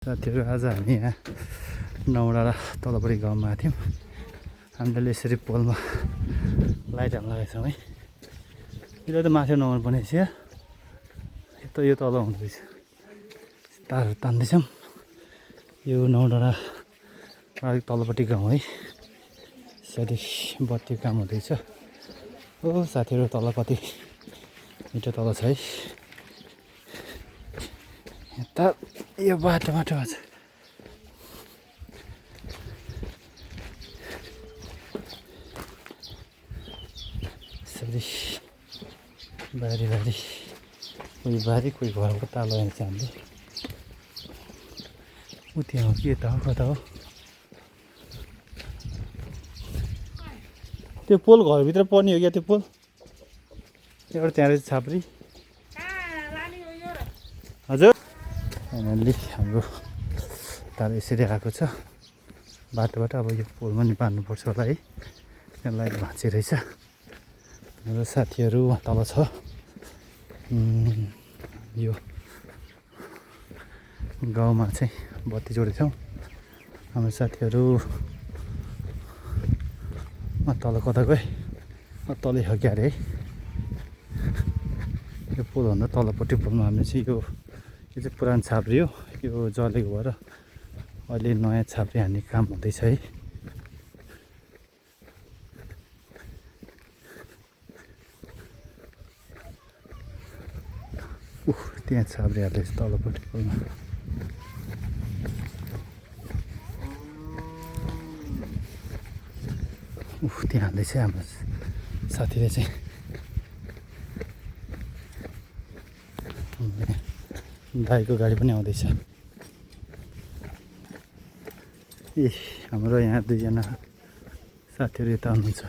साथीहरू आज हामी यहाँ नौडाँडा तलपट्टि गाउँमा आएको थियौँ। हामीले यसरी पोलमा लाइट हाल्न लगाएको छौँ है। यो त माथि नआउनु पर्ने रहेछ, यो तल आउँदो रहेछ। तारहरू तान्दैछौँ। यो नौडाँडा अलिक तलपट्टि गाउँ है। यसरी बत्ती काम हुँदैछ। हो साथीहरू तल कति मिटर तल छ है। यता यो बाटोमा छ। यसरी बारी कोही बारी कोही घरको तालो हेर्छ हामीले। ऊ त्यहाँ हो के त हो कता हो त्यो पोल घरभित्र पर्ने हो क्या त्यो पोल? एउटा त्यहाँ रहेछ छाप्री। हजुर फाइनल्ली हाम्रो तार यसरी आएको छ बाटोबाट। अब यो पोलमा नि बाँध्नुपर्छ होला है। त्यहाँ लाइट भाँचिरहेछ। हाम्रो साथीहरू वहाँ तल छ। यो गाउँमा चाहिँ बत्ती जोडेको छौँ। हाम्रो साथीहरू तल कता गए? तलै हो क्या अरे है। यो पोलभन्दा तलपट्टि पोलमा हामीले चाहिँ यो चाहिँ पुरानो छाप्री हो। यो जलेको भएर अहिले नयाँ छाप्री हान्ने काम हुँदैछ है। त्यहाँ छाप्री हाल्दैछ तलपट्टि पोलमा। त्यहाँ हाल्दैछ हाम्रो साथीले चाहिँ। दाइको गाडी पनि आउँदैछ। ए हाम्रो यहाँ दुईजना साथीहरू यता आउनुहुन्छ।